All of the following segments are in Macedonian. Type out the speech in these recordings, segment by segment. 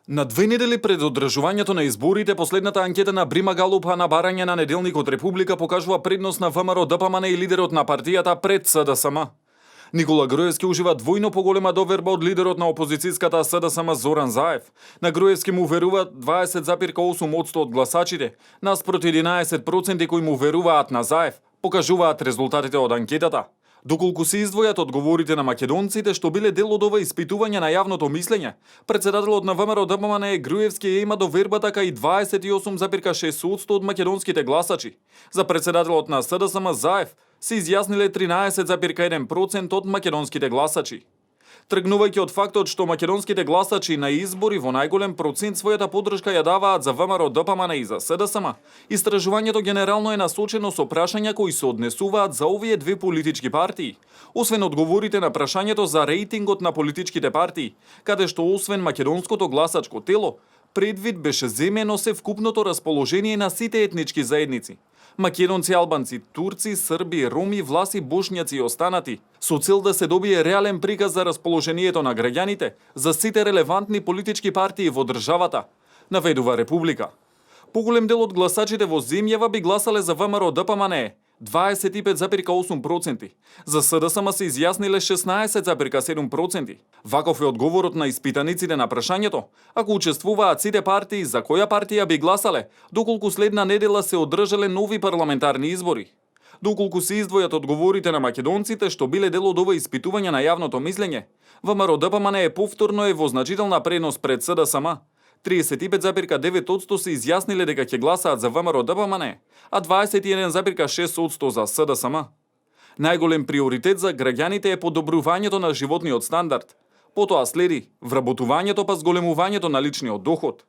На 2 недели пред одржувањето на изборите, последната анкета на Брима Галуп на барање на неделникот Република покажува предност на ВМРО ДПМН и лидерот на партијата пред СДСМ. Никола Груевски ужива двојно поголема доверба од лидерот на опозицијската СДСМ Зоран Заев. На Груевски му верува 20,8% од гласачите, наспроти 11% кои му веруваат на Заев, покажуваат резултатите од анкетата. Доколку се издвојат одговорите на македонците што биле дел од ова испитување на јавното мислење, председателот на ВМРО ДПМН Груевски има доверба така и 28,6% од македонските гласачи. За председателот на СДСМ Заев се изјасниле 13,1% од македонските гласачи. Тргнувајќи од фактот што македонските гласачи на избори во најголем процент својата поддршка ја даваат за ВМРО ДПМН и за СДСМ, истражувањето генерално е насочено со прашања кои се однесуваат за овие две политички партии. Освен одговорите на прашањето за рейтингот на политичките партии, каде што освен македонското гласачко тело, предвид беше земено се вкупното расположение на сите етнички заедници. Македонци, албанци, турци, срби, роми, власи, бошњаци и останати, со цел да се добие реален приказ за расположението на граѓаните за сите релевантни политички партии во државата, наведува Република. Поголем дел од гласачите во земјава би гласале за ВМРО ДПМН, 25,8%. За СДСМ се изјасниле 16,7%. Ваков е одговорот на испитаниците на прашањето, ако учествуваат сите партии за која партија би гласале, доколку следна недела се одржале нови парламентарни избори. Доколку се издвојат одговорите на македонците што биле дел од ова испитување на јавното мислење, ВМРО ДПМН повторно е во значителна предност пред СДСМ. 35,9% се изјасниле дека ќе гласаат за ВМРО ДПМН, а 21,6% за СДСМ. Најголем приоритет за граѓаните е подобрувањето на животниот стандард. Потоа следи вработувањето па зголемувањето на личниот доход.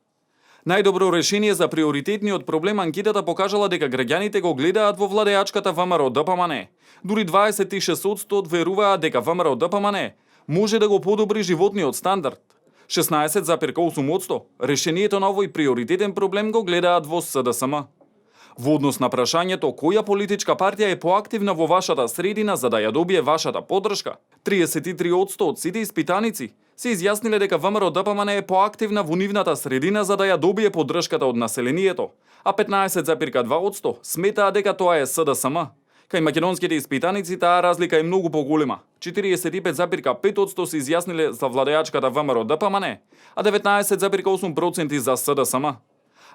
Најдобро решение за приоритетниот проблем анкетата покажала дека граѓаните го гледаат во владеачката ВМРО ДПМН. Дури 26% веруваат дека ВМРО ДПМН може да го подобри животниот стандард. 16,8% решението на овој приоритетен проблем го гледаат во СДСМ. Во однос на прашањето која политичка партија е поактивна во вашата средина за да ја добие вашата поддршка, 33% од сите испитаници се изјасниле дека ВМРО ДПМН е поактивна во нивната средина за да ја добие поддршката од населението, а 15,2% сметаат дека тоа е СДСМ. Кај македонските испитаници таа разлика е многу поголема. 45,5% се изјасниле за владеачката ВМРО ДПМН, а 19,8% за СДСМ.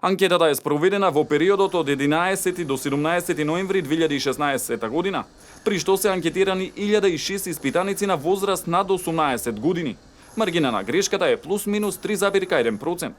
Анкетата е спроведена во периодот од 11 до 17 ноември 2016 година, при што се анкетирани 1006 испитаници на возраст над 18 години. Маргина на грешката е плюс минус 3,1%.